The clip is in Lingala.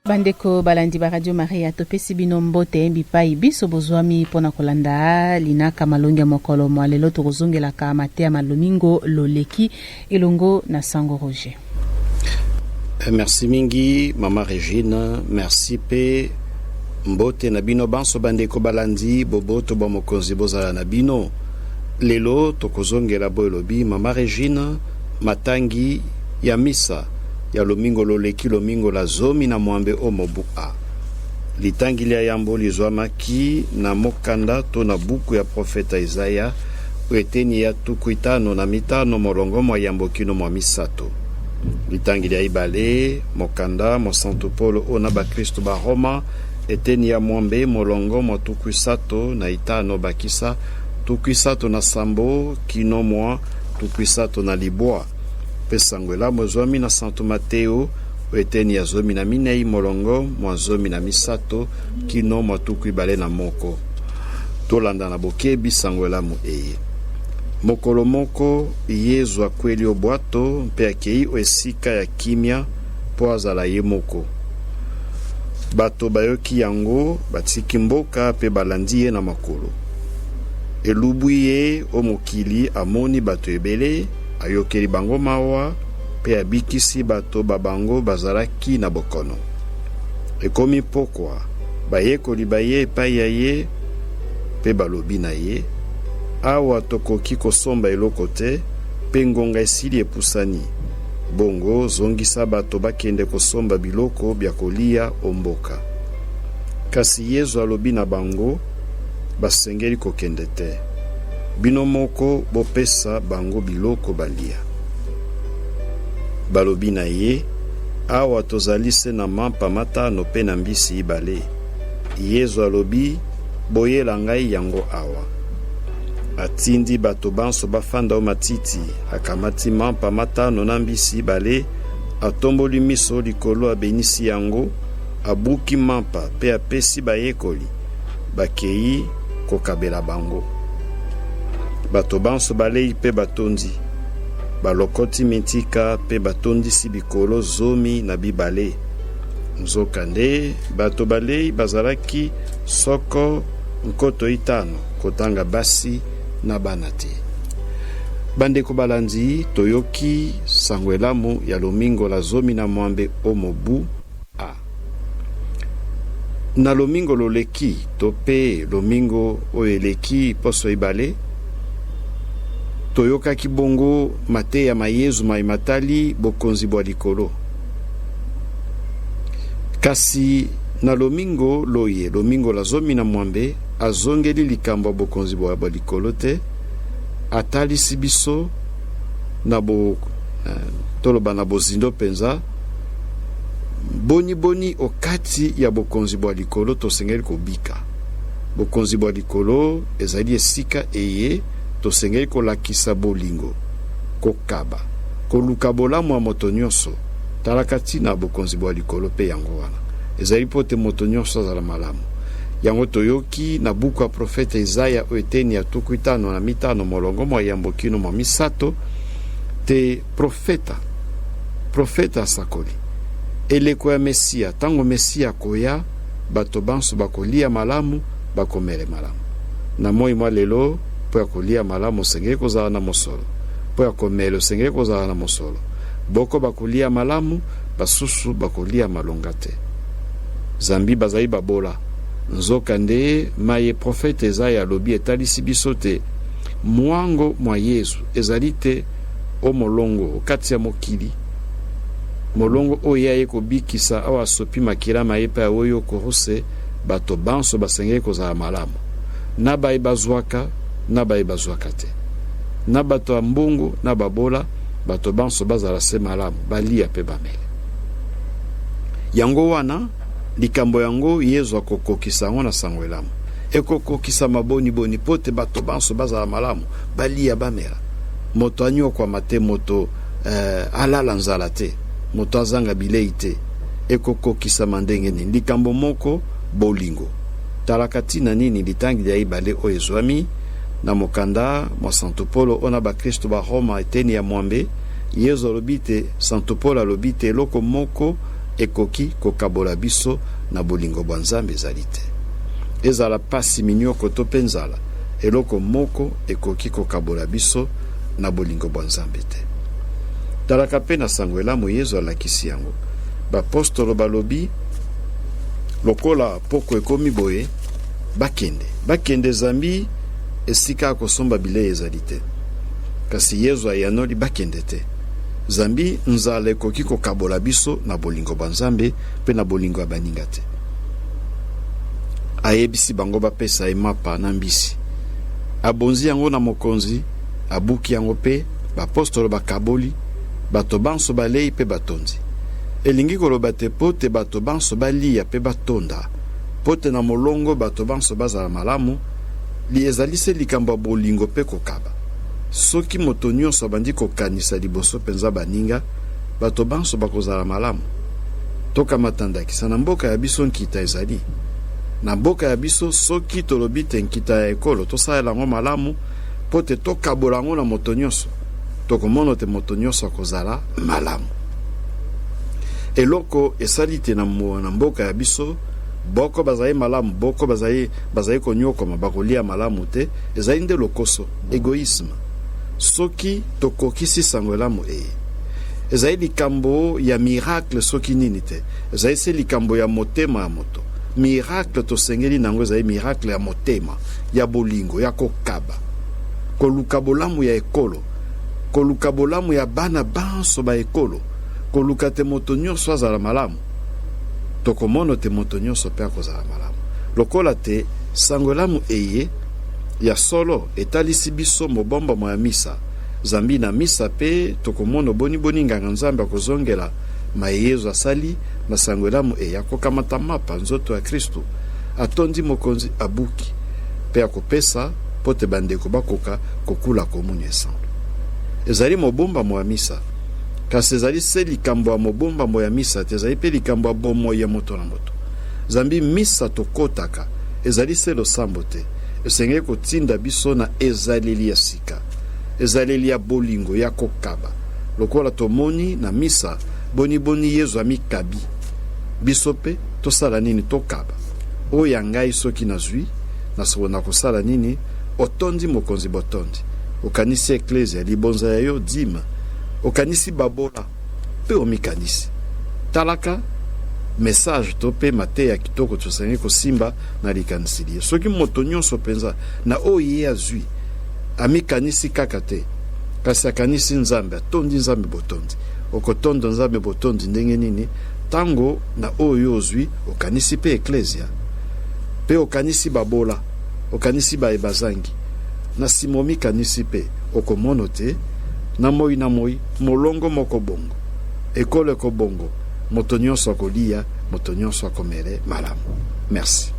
Bandeko balandi ba Radio Maria, topesi bino mbote bipai biso bozwami mpo na kolanda linaka malongi ya mokolo mwa lelo. Tokozongelaka mateya ma lomingo loleki elongo na Sango Roger. Merci mingi mama Regine, merci pe mbote na bino banso bandeko balandi, boboto bwa mokonzi bozala na bino. Lelo tokozongela bo elobi mama Regine matangi ya misa ya lomingo loleki lomingo la 18 o mobu A. Litangi lya yambo lizwamaki na mokanda to na buku ya profeta Isaya o eteni ya 55 molongo mwa yambo kino mwa misato. Litangi lya ibale mokanda mosantu Polo o na bakristu ba Roma eteni ya 80 molongo mwa 35 bakisa 37 kino mwa 39. Mpe sango elamu ezwami na santu Mateo o eteni ya 14 molongo mwa 13 kino mwa 21. Tolanda na bokebi sango elamu eye. Mokolo moko Yezu akweli o bwato mpe akei o esika ya kimia mpo azala ye moko. Bato bayoki yango, batiki mboka mpe balandi ye na makolo. Elubwi ye o mokili, amoni bato ebele, ayokeli bango mawa mpe abikisi bato ba bango bazalaki na bokono. Ekomi mpokwa, bayekoli baye epai ya ye mpe balobi na ye, Awa tokoki kosomba eloko te, mpe ngonga esili epusani. Bongo zongisa bato bakende kosomba biloko bya kolia o mboka. Kasi Yezu alobi na bango, Basengeli kokende te. Bino moko bopesa bango biloko balia. Balobi na ye, Awa tozali se na mampa matano mpe na mbisi ibale. Yezu alobi, Boyela ngai yango awa. Atindi bato banso bafanda o matiti, akamati mampa matano na mbisi ibale, atomboli miso likolo, abenisi yango, abuki mampa mpe apesi bayekoli, bakei kokabela bango. Bato banso balei mpe batondi, balokoti mintika mpe batondisi bikolo 12. Nzokande bato balei bazalaki soko 5000, kotanga basi na bana te. Bandeko balandi, toyoki sango elamu ya lomingo la 18 o mobu A. Na lomingo loleki to pe lomingo oyo eleki poso ibale, toyokaki bongo mateya ma Yezu maye matali bokonzi bwa likolo. Kasi na lomingo loye, lomingo la 18, azongeli likambo ya bokonzi bwa likolo te, atalisi biso na bo, toloba na bozindo mpenza, boni boni o kati ya bokonzi bwa likolo tosengeli kobika. Bokonzi bwa likolo ezali esika eye tosengeli kolakisa bolingo, kokaba, koluka bolamu ya moto nyonso. Talaka ntina ya bokonzi bwa likolo mpe yango wana ezali mpo te moto nyonso azala malamu. Yango toyoki na buku ya profeta Isaya o eteni ya 55 molongo mwa yambo kino mwa misato te profeta asakoli eleko ya Mesia. Tango Mesia akoya, bato banso bakolia malamu, bakomele malamu. Na moi mwa lelo, mpo ya kolia malamu osengeli kozala na mosolo, mpo ya komela osengeli kozala na mosolo. Boko bakolia malamu, basusu bakolia malonga te, zambi bazali babola. Nzoka nde maye profeta Ezaya alobi etalisi biso te mwango mwa Yezu ezali te o molongo o kati ya mokili, molongo oyo ye aye kobikisa awa asopi makila ma ye mpe aweyi o kuruse. Bato banso basengeli kozala malamu, na baye bazwaka na baye bazwaka te, na bato ya mbongo na babola, bato banso bazala se malamu, balia mpe bamele. Yango wana likambo yango Yezu akokokisa yango na Sango Elamu. Ekokokisama boni boni mpo te bato banso bazala malamu, balia bamela, moto anyokwama te, moto alala nzala te, moto azanga bilei te. Ekokokisama ndenge nini? Likambo moko, bolingo. Talaka ntina nini litangi lya ibale oyo ezwami na mokanda mwa Santu Polo ona bakristu ba Roma eteni ya mwambe. Yezu alobi te, Santu Polo alobi te eloko moko. ekoki kokabola biso na bolingo bwa Nzambe ezali te. Ezala pasi, minyoko to mpe nzala, eloko moko ekoki kokabola biso na bolingo bwa Nzambe te. Talaka mpe na Sango Elamu Yezu alakisi yango. Bapostolo balobi, Lokola pokwa ekomi boye, bakende. Bakende zambi esika ya kosomba bilei ezali te. Kasi Yezu ayanoli, Bakende te, zambi nzala ekoki kokabola biso na bolingo bwa Nzambe mpe na bolingo ya baninga te. Ayebisi bango bapesa ye mapa na mbisi. Abonzi yango na Mokonzi, abuki yango mpe bapostolo bakaboli, bato banso balei mpe batondi. Elingi koloba te mpo te bato banso baliya mpe batonda, mpo te na molongo bato banso bazala malamu, li ezali se likambo ya bolingo mpe kokaba. Soki moto nyonso abandi kokanisa liboso mpenza baninga, bato banso bakozala malamu. Tokamata ndakisa na mboka ya biso nkita ezali. Na mboka ya biso soki tolobi te nkita ya ekolo tosalela yango malamu mpo te tokabola yango na moto nyonso, tokomono te moto nyonso akozala malamu. Eloko esali te na mboka ya biso boko bazali malamu, boko bazali bazali konyokoma, bakolia malamu te, ezali nde lokoso, egoisme. Soki tokokisi sango elamu eye, ezali likambo ya miracle soki nini te, ezali se likambo ya motema ya moto. Miracle tosengeli na yango ezali miracle ya motema, ya bolingo, ya kokaba, koluka bolamu ya ekolo, koluka bolamu ya bana banso ba ekolo, koluka te moto nyonso azala malamu. Tokomono te moto nyonso mpe akozala malamu. Lokola te sango elamu eye ya solo etalisi biso mobombamo ya misa, zambi na misa mpe tokomono boni boni nganga Nzambe akozongela maye Yezu asali na sango elamu eye, akokamata mapa, nzoto ya Kristu, atondi Mokonzi, abuki, mpe akopesa mpo te bandeko bakoka kokula Komunio Esantu. Ezali mobombamo ya misa. Kasi ezali se likambo ya mobombamo ya misa te, ezali mpe likambo ya bomoi ya moto na moto. Zambi misa tokotaka ezali se losambo te, esengeli kotinda biso na ezaleli ya sika, ezaleli ya bolingo, ya kokaba. Lokola tomoni na misa boniboni Yezu amikabi, biso mpe tosala nini? Tokaba. Oyo ya ngai soki nazwi, nakosala nini? Otondi Mokonzi botondi. Okanisi Eklezia, libonza ya yo, dime. Okanisi babola, mpe omikanisi. Talaka message to mpe mateya kitoko tosengeli kosimba na likanisi liye. Soki moto nyonso mpenza na oyo ye azwi amikanisi kaka te, kasi akanisi Nzambe, atondi Nzambe botondi. Okotondo Nzambe botondi ndenge nini? Tango na oyo yo ozwi, okanisi mpe Eklezia, mpe okanisi babola. Okanisi baye bazangi. Na sima omikanisi mpe okomono te, na moi na moi, molongo moko bongo. Ekolo ekobongo, moto nyonso akoliya, moto nyonso akomele malamu. Merci.